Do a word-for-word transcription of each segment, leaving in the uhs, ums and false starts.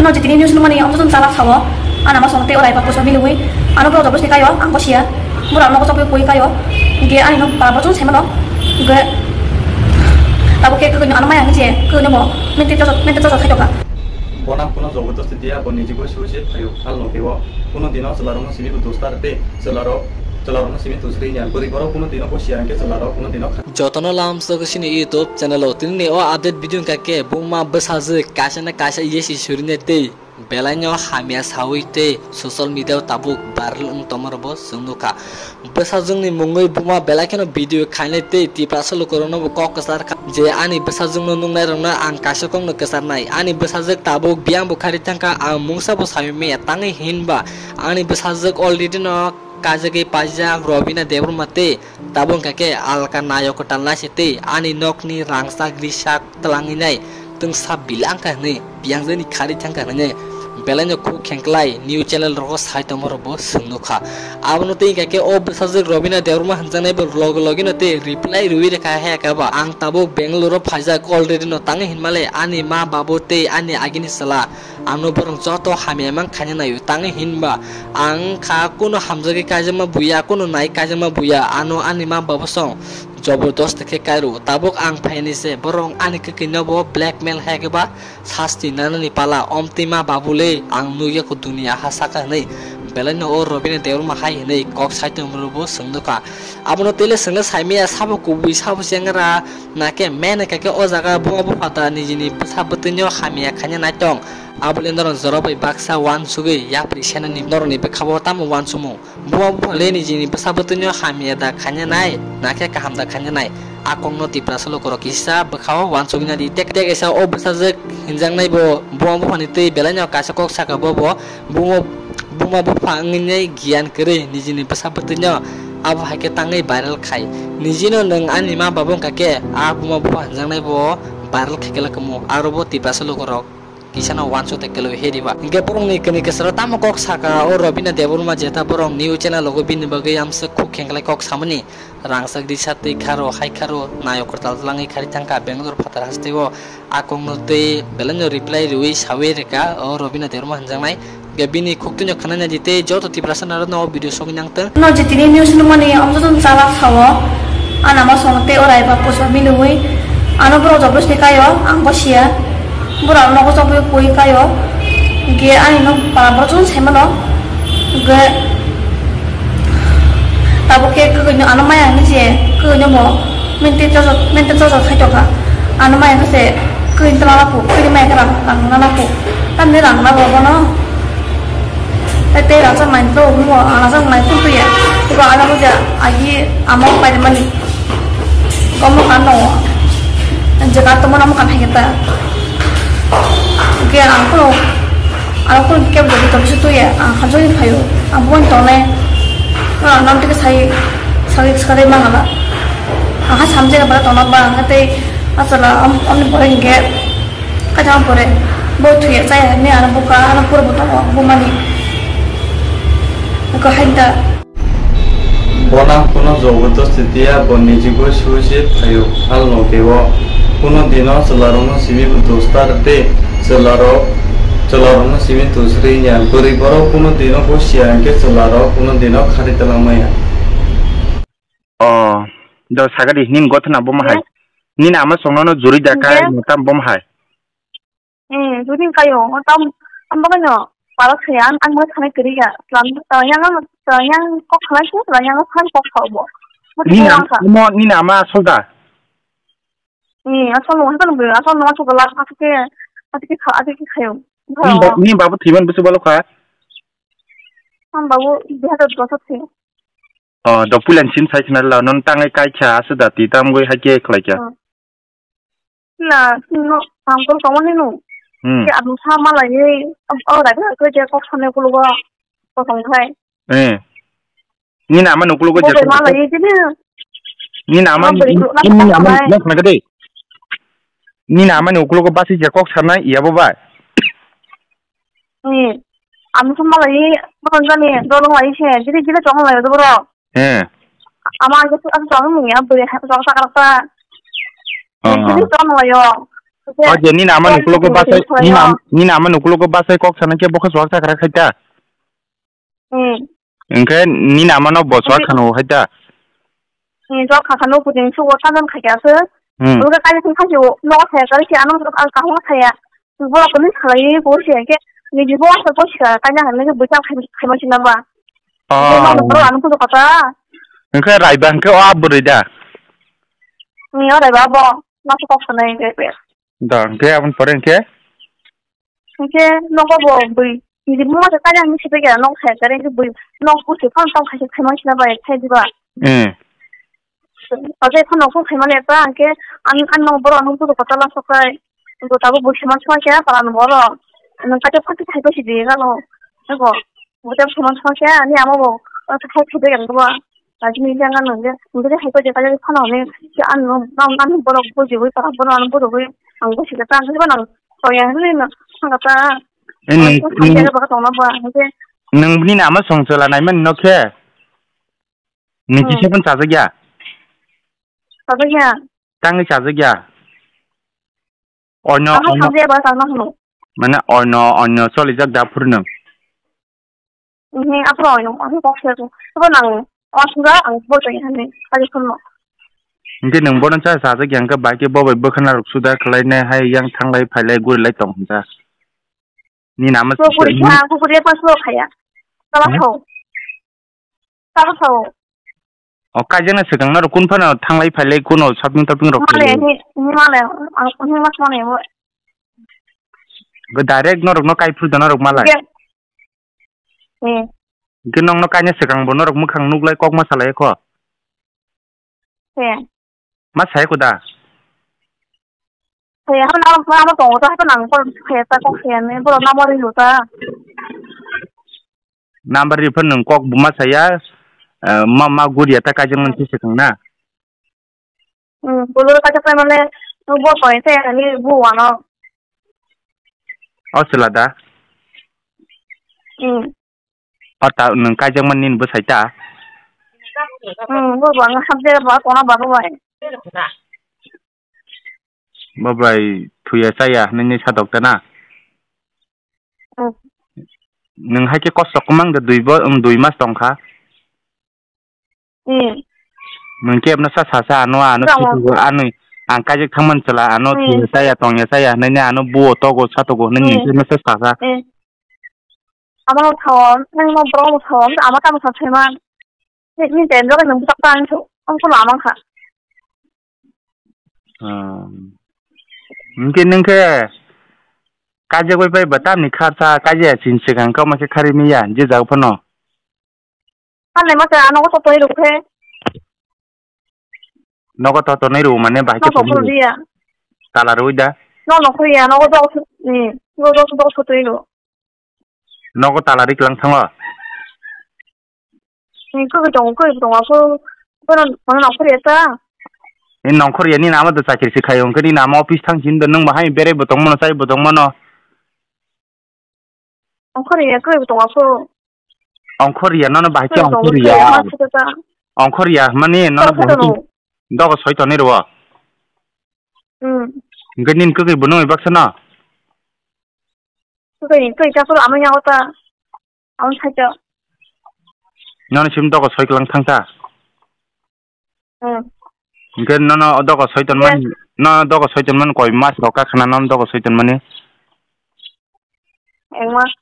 No jitini news nungmani ang to chala sao. Ana ma song te orai pa puso milui. Ano bro jobos ni kayo ang ko sia. Bura no ko sokoi kayo. Ge ani no para bro chung semano. Ge tabo ke ko ano maya ngi je ko no mo. Mente to mente to khai to ka. Bonam kuno jogo to sidia bo niji bo suje phayo khal no kewo. Kuno dino chwlarokno simi bo dostar te chwlarok chwlarokno simi tusri nya. Buri borok kuno dino bo siya ke chwlarok kuno dino kha. Jotono lamsok sini YouTube channel o tini o update video ka ke buma bwsajwk kaisa na kaisa yesi surine tei belaino hamya sawi tei social media o tabuk viral wng tongma rok bo chwng nukha. Bwsajwkni mungwi buma belai kheno video khainai tei Tiprasa lukurokno bo kok kwchar kha je ani bwsajwkno nuknairokno ang kaisa kokno kwcharnai. Ani bwsajwk tabuk biyang bo khari thangkha, ang mungsa bo sawi maya tangwi hinba ani bwsajwk already no kajagwi paijak Robina Debbarma tei tabuk wngkha khe alka nayok kwtal naisi tei ani nokni rangchak risak twlangwi nai twngsa bilang kha hwnwi biyang jani khari thangkha hwnwi belaino khuk khengklai new channel rogo sai tongma rokbo swng nukha. Abono tei hwnkha khe o bwsajwk Robina Debbarma hwnjaknai bo loge loge no tei reply rwi rwkha hai khe ba ang tabuk Bangalore o phaijak already no tangwi hinmale ani ma babu tei ani agini chwla ano borok joto hamya mang khaina naio tangwi hinba ang kha kuno hamjagwi kaijakma buya kuno nai kaijakma buya ano ani ma babu song jobordosti khe kairo tabuk ang phaini se borok ani kwkwi no bo blackmail hai khe ba sasti nanani pala omtwi ma babule ang nukya kho duniya ha saka hwnwi belaino o Robina Debbarma hai hwnwi kok saitung rwbo swng nukha. Abono tele swngno saimaya sabo kubui sabo chengra nakhe mene kake o jaga buma bupha da nijini bwsa bwtwino hamya khaina naitong. Abole norok jora bai baksa wansugwi yapri senani norokni bwkhao tamo wansukmung. Buma bupha le nijini bwsa bwtwino hamya da khaina nai nakhe kaham da khaina nai. A kokno Tiprasa lukurok kisa bwkhao wansugwi nadi. Tek tek kaisa o bwsajwk hinjaknai bo buma buphani twi belaino kaisa kok saka bo bo buma buma bupha wngwi giyan kwrwi nijini bwsa bwtwino abo hai khe tangwi viral khai. Nijino nwng ani ma babu wngkha khe a buma bupha hinjaknai bo viral khai khe la kwmung. Aro bo Tiprasa lukurok kisano wansuk tei kwlwi hiriba. Hinkhe borokni kwnwi kwcharo tamo kok saka o Robina Debbarma jeta borok new channel logo bini bagwi amswk khuk khengklai kok samani. Rangchak risa twi kharo hai kharo nayok kwtal twlangwi khari thangkha Bangalore phatar hasteo. A kokno tei belaino reply rwui sawi rwkha o Robina Debbarma hwnjaknai. Ge bini khuk twino khwnana di tei joto Tiprasa narokno o video sogwi nangtwng. No jitini news nukmani ang joto chala sao. Ana ma song tei orai ba puso milui. Ano borok jobos ni kayo ang bo siya. Borok nogo chobwi pui kayo. Ge ani no para borok chun saimano. Ge tabuk khe kwkwi no ano maya hinwi se kwkwi no bo maintain chajak maintain chajak khai tongkha. Ano maya khe se kwkwi no tongna laku kwkwi maya khe rang rang na laku tamni rang na bo bono. Tei rangchak nai to mo rangchak nai phun tuya. Iko ano bo ja agi amo pai mani. Komo kan no. Jaga to mo namo kan hai ta. Ke ang ko Ang kunu kebo jodi tongsi tuya, ang hamjakni phaio, ang bubaini tongnai. Ang nang tike sai, sai, sai mangala. Ang ha samjak ba tongna ba, ang tei asala, am, amni pore hinkhe, kaisa ang pore, bo thuya, chaya, ni ano buka, ano pura bo tongo, bumani. Ko hainta. Bonang kuno jogoto sitiya bo nijibo suicide phaio halno kebo kuno dino chwlarokno simi bo dustar tei chwlarok chwlarokno simi tusri ya. Bwrwi borok kuno dino bo siya hinkhe chwlarok kuno dino khari twlang maya. O, do sagadi nini gothana bo mahai. Nini ama songnono juri da kai mutam bo mahai. Eh, juni kayo, tam, tam bagano, pala khayan, ang mo thane kiri ya, selang, selang yang, selang yang kok khalai sih, selang yang khalai kok kau bo. Ni nam, mo ni nama soda. Eh, asal lo, asal lo, asal lo, asal lo, asal ke, asal ke kha, asal ke khayo. Ni ba, ni babu thiman busu balo kha. Am babu, dia tu dosa sih. Oh, do pulan sim sai khna la, non tangai kai kha, asal dati tam goi hake khlai kha. Na, no, ang kol kawan ni no. Hmm. Ke anu sama lagi, oh, lagi aku dia kok sana kuluwa, kosong kai. Eh. Ni nama nukulugo je. Bo ma lagi je ni. Ni nama ni nama khna gede. Ni nama nukulugo basi je kok sana iya bo bai. Ni, anu sama lagi, bukan kani, dorong lagi se, jadi kita cuma lagi tu bro. Eh. Ama aja tu aku cuma ni ya, boleh aku cuma sakar apa. Jadi cuma lagi yo. O je nini ama nuklogo basai, nini am-, nini ama nuklogo basai kok sana khe bokhe swak sakra khai ta. Hmm. Hwnkhe nini ama no bo swak khano hai ta. Hmm, swak kha khano puting sugo tanan khai kha se. Hmm. Hwnkhe kani thung khai o no khai kari se ano ang kahung saya. Borok ni khalai bo se ke ni bo sa ko sika kanya hwnkhe bo ta khai khai ma sina ba. Oh. Ano ko kota. Hwnkhe raiba hwnkhe o abwrwi da. Ni o raiba bo. Nasu kok sanai hwnkhe. Da, hwnkhe aboni pore hwnkhe? Hwnkhe nogo bo bui. Nini mama se kanya ni sipe kya nok khai kare hwnkhe bui. Nok busi phone tong khai khai ma sina bai khai diba. Hmm. Aje phone nok khai ma le ta hwnkhe an, an nok boro nok busi kota la sokai. Go tabo bui se ma sina kya para no boro. Nang kate phone khai ko si di galo. Ego. Go tabo phone ma sina kya ni amo bo. Khai khai de yang bo. Ajini janga nungya, nungya hai ko jeka jani phano ne, si ano, ano, ano borok bujiwi, para borok ano borok wi, ang buji khe ta, ang khe nang, soya hwnwi no, thangkha ta. Eh, ang nung, khe nung, jega baka tongna ba, hwnkhe. Nung bini nama song chwla naimani no khe? Nung kisa phano chajak ya? Chajak ya. Tangwi chajak ya? Ono, ano ono. Samjaya ba tangna hwno. Mane ono, ono cholijak da phuru nung? Mhm, aphuru ono, ano kok se ko. Abo nang, asura ang bo tong hani, kali phano. Hingke nung bono cha sajak yang khe bai khe bo bai bwkhana rok suda khlai nai hai yang thanglai phailai gurilai tong hwnta. Ni nama. Bo guri kha, bo guri pa slo khaya. Tala thau. Tala thau. O kaijana swkang norok kun phano thanglai phailai kuno shopping topping rok male khailai. Ni, ni male, ang, ni mas mane bo. Bo direct norok no kai phuru da norok malai. Ge-, eh. Hingke nokno kaina swkang bo norok mwkhang nuklai kok ma salai kho. Eh. Ma sai kho da? Kaya hwn ang ma tongo ta hwn ang kol kaya ta kok kaya ni boro number ri ta. Number ri phano nwng kok buma saya, eh, ma, ma guria ta kaijak nang si swkang na. Hmm, bolor kaijak ta mane bo koi te ani bu wano. O chwla da? Hmm. O ta nwng kaijakmani nini bwsai ta? Hmm, bo bo ang hamjak bo tongna ba bo bai. Bo bai thuya chaya hinwi sa dokta na? Hmm. Nwng hai khe kosto kwmang de dui bo, um, dui mas tong kha. Hmm. Nwng khe no sa sa sa ano ano. Tamo. Sitgo anwi ang kaijak thangmani chwla ano. Hmm. Thuya chaya tongya chaya hinwi ano buo togo satogo hinwi nwng khe no sa sa sa. Hmm. Amo thawon, nang no borok thawon, amo tamo sa thaiman. Ni, ni ten jagoi nang butak tang so, ang ko lamang kha. Hmm. Hingke nung khe kaijagoi pai ba tamni kharsa kaijaya chin swkang kau ma khe khari miya je jaga phano. Hale ma sa ano ko to ruk khe. Nogo to tonwi rw mane bahai khe. Nogo tonwi rw. Khuldiya. Tala rwi da. No no khulya, nogo dok ni, nogo dok dok sotwi rw. Nogo tala ri klang thango. Ni koi tongo, koi tongo ko. Kono, kono nongkhor ya ta? Ni nongkhor ya ni nama do chakri se khayo, hwnkhe ni nama office thang sin do, nung bahai berai bo tong mano, chai bo tong mano. Ongkhor ya, kwrwi bo tongo phuru. Ongkhor ya, nono bahai khe ongkhor ya. Ongkhor ya, mani nono bahai khe dogo soi tonwi rwo. Hmm. Hwnkhe nini kwrwi bo nungwi baksa no? Kwrwi, kwrwi ta phuru amo yago ta. Amo saito. Nono sim dogo soi kwlang thang ta. Hmm. Hingke nono o dogo soi tonmani, nono dogo soi tonmani koi mas rok ka khna nono dogo soi tonmani? Ek mas.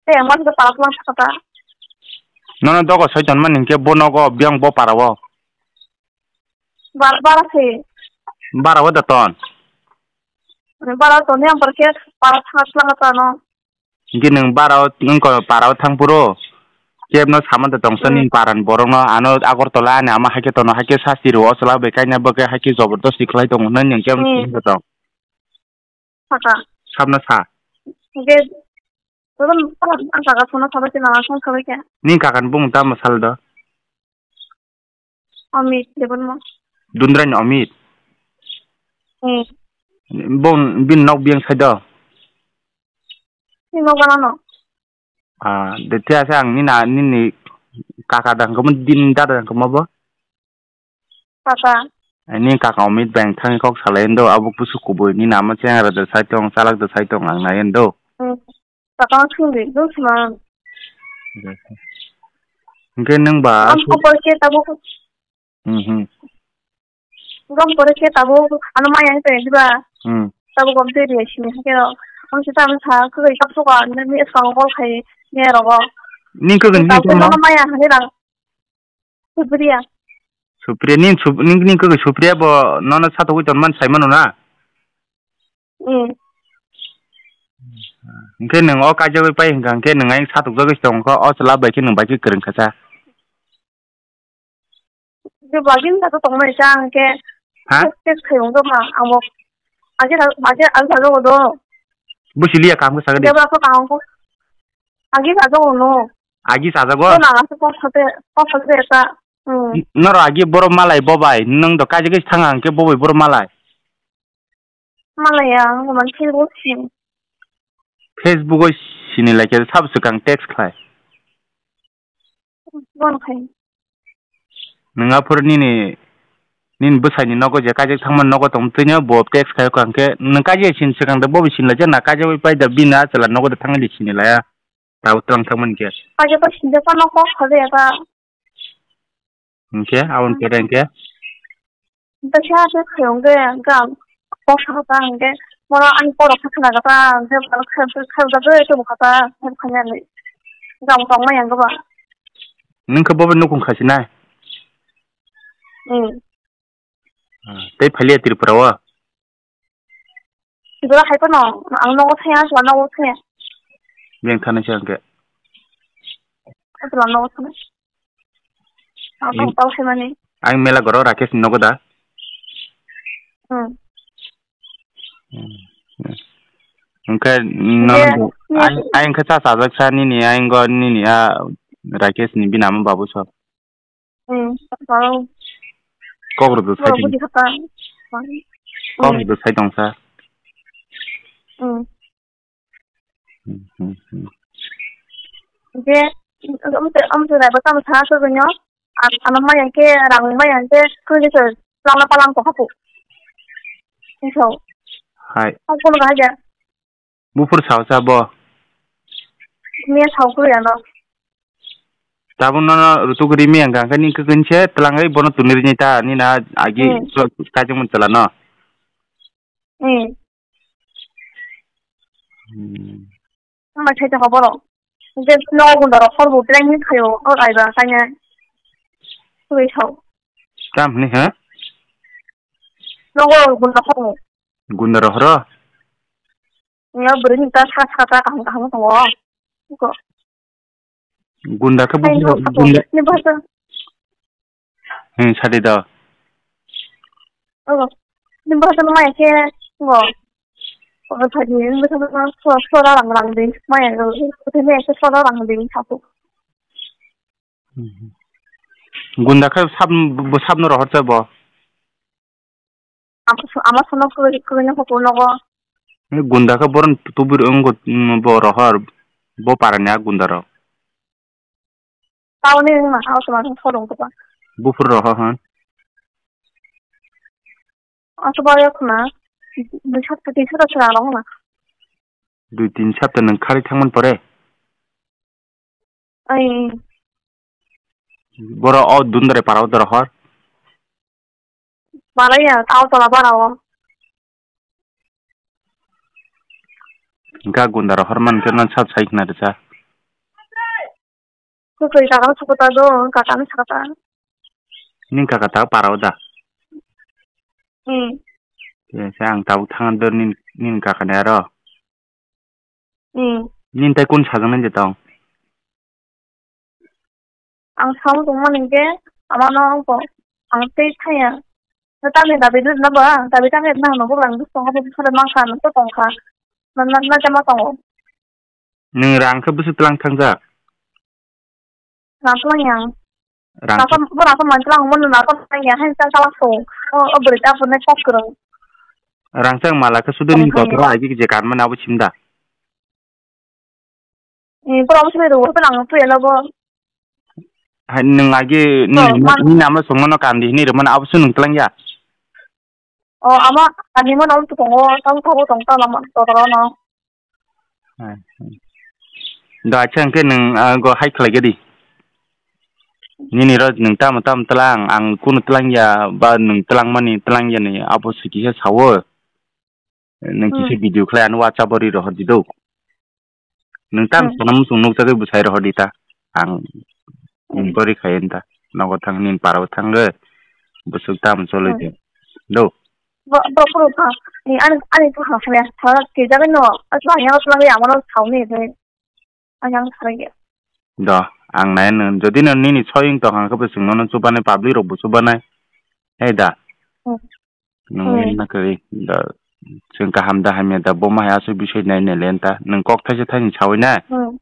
Tei ek mas khe para kwlang sakha ta. Nono dogo soi tonmani hingke bo nogo biyang bo para o. Bar-, bara se. Bara o da ton. Bara ton yang perke para thang slang ta no. Hingke nwng bara o, nwng ko para o thang phuru kebno sama de tong, hmm, nini para ni borok no, ano Agartala ani ama hai khe tono, hai khe sasti rwo, o chwla bai kaina bwkhe hai khe jobordosti khlai tongo hinwi nwng kebno, hmm, sama de tong. Saka. Sabno sa. Hingke, totol ang kaka phone sabai khe, nang phone sabai khe. Nini kaka ni bumung tamo sal do? Amit, Debbarma. Dundra ni Amit? Hmm. Bo, bini nok biyang sai do? Bini nok gana no. Ah, de, te asa ang nini, nini kaka dang kamo, din dada dang kamo bo? Kaka. Ani kaka Omit bai ang thangwi kok salai ando, abo busu kubui ni nama chengra da sai tong, chalak da sai tong ang nai ando. Hmm. Kaka ang sungdi, dong sima. Hingke nang ba Ang asuk- ko pore ke tabo. Hmm, hmm. Gom pore ke tabo, ano maya hete diba? Hmm. Tabo gom te dia sini ke. Ang sita ang sa, ko kap suka, ni, ni sa ko khai, ni rogo. Ning ko ni Tabo ko ma? Ano maya hete dang. Supriya. Supriya, ning sup-, ning, ning kok Supriya bo nono satugwi tonman saimano na? Hmm. Hingke nwng o kaijagwi pai hingka hingke nwng ayang satokjagwi tongkha, o chwla bai khe nwng bai khe kwrwng kha sa. Je bagin ta tongmani sa hingke Ha? Tes khai wngkha ma amo. Age, age, ang sajago do. Busi liya kam khe sagadi. Jabra ko tang ko. Agi sajago no. Agi sajago? To na ko sate, ko sate ta. Hmm. Noro agi borok malai bobai, nwng do kaijagwi thang ang khe bobai borok malai. Malai ya, ang man Facebook sin. Facebook o sini lai khe sab swkang text khlai. Bon khai. Nwng aphuru nini, nini bwsaini nogo je kaijak thangmani nogo tong twino bo text khai kha hwnkhe nwng kaijak sin swkang de bo sin lai je na kaijak bai pai da bini a chwla nogo de thangwi de sini laya. Tabuk twlang thangmani khe. Kaijak bai sin de phano kok kha de ba. Hwnkhe aboni pore hwnkhe. Bwsa se khayong de gam kok sa kha hwnkhe moro ani borok khe khna kha hwnkhe borok khe khe da de tong kha ta khe khanya ni gam tong ma yang ba. Nwng khe bobo nukung kha sinai. Hmm. Ah, tei phalia Tripura o. Jora hai phano ang nogo thaya, chwla nogo thaya. Beng thani se hwnkhe. Chwla nogo thana. Ang Ing- tong tong khaimani. Ang mela goro Rakesh ni nogo da? Hmm. Hmm. Hwnkhe Je, nono ang, ang khe cha chajak sa nini, ang go nini a Rakesh ni bini ama babu so. Hmm, tong. Kok rwdwk sai Borok tong. Buji kha ta. Kok Hmm. rwdwk sai tong sa. Hmm. Hmm, hmm, hmm. Je, amte, amte rai ba tamo sa so gonyo. An, ano maya ke, rang maya ke, kuni so, lama palang ko hapu. Iso. Hai. Ang kono ga ja. Buphur sao cha bo? Miya sao kuru ya no. Tabuk nono rutuk rimi ang kha, hwnkhe nini kwkwi se twlangwi bono tuni rini ta, nini na agi Hmm. so kaijakmani chwla no. Hmm. Hmm. Tamo sai tongkha borok. Je no gunda rok hor bo belai ni khayo, o ai ba kanya. Twi sao. Tam hini ha? No gunda hor. Gunda rok horo? Nya bwrwi ni ta sa sa ta kaham kaham tongo. Ko. Gunda khe Hai, buphuru no, gunda. Ni bahasa. Hmm, sadi da. Oh, ni bahasa no mai khe ngo. Oh, sadi ni bahasa no so so ra rang rang ding mai ro. Ko ni so so ra rang ding sapu. Hmm. Gunda khe sab, bo sab no rohor cha bo. Ama, ama sono kwrwi, kwrwi no hokor nogo. Ni gunda khe boron tubur wngkho, mm, bo rohor, bo parani a gunda rok. Tauni wngma, auto ma sorong khe ba. Buphur rohor hwn. Auto ba yok na. Dui sapta, tin sapta sera rong na. Dui tin sapta nwng khari thangman pore? Ai. Boro o Dundare para o doro hor? Malaya, tao tola bara o. Ga gundaro hor man khe nan sab sai khna risa. Kwtwi kaka no sakota do, kaka no sakota. Ning kaka ta para o da? Hmm. Ye, sa ang tabuk thang do nin, nin kaka ne aro. Hmm. Nin tai kun sajang nai je tong? Ang sao tongmani hwnkhe, amano wngkha, ang tei thaya. Tamni dabi rwna ba, dabi tamni rwna hwnwi bo ang bwskango bo bwskango mankha, nokto tongkha. Na, na, na, tamo tongo. Nwng rang khe bwswk tlang thangjak? Rang tlang yang. Rang Rang khe bo rang man tlang mo, na tlang yang, hai tlang tlang so. O, o bwrwi ta phone kok kwrwng. Rang chang mala khe sudu ni Tong thang kotor ya. Agi je kan mana abo chimda. Eh, borok omo swnwi rwo, hwnwi ang twi eno bo. Hai, nwng agi, Borok nini, man- nini ama songmano kandi hinwi rwmano, abo se nwng twlang ya? O, ama, ani mo nang tu tongo, tang tabo tong ta lama, to toro no. Hmm, hmm. Da, acha, hwnkhe nwng, ah, go hai khlai gadi. Nini ro nwng tamo tamo tlang, ang kunu tlang ya, ba nwng tlang mani, tlang ya ni, abo siki he sawo. Nwng kisa Hmm. video khlai, ano WhatsApp o ri rohor di do. Nwng tam Hmm. sana muchung nukjagwi bwsai rohor di ta. Ang Hmm. inquiry khai ta. Nogo thang, nini para o thang re. Bwswk tam choloi Hmm. de. Do. Bo, bo, bo, bo. Ni ani, ani to ha, ha, ha, ke jaga no. Asla ya, asla ya, amano sauni de. Ayang sarai ya. Do, ang nai no, jodi no nini soyung tong hang khe bo chwng nono chubanai, public rok bo chubanai. Hei da. Hmm. Nwng Hmm. wngna kwrwi da, chwng kaham da hamya da, bo ma hai aswk bisoi nai nai le ta. Nwng kok thaisa thaini sawi na. Hmm.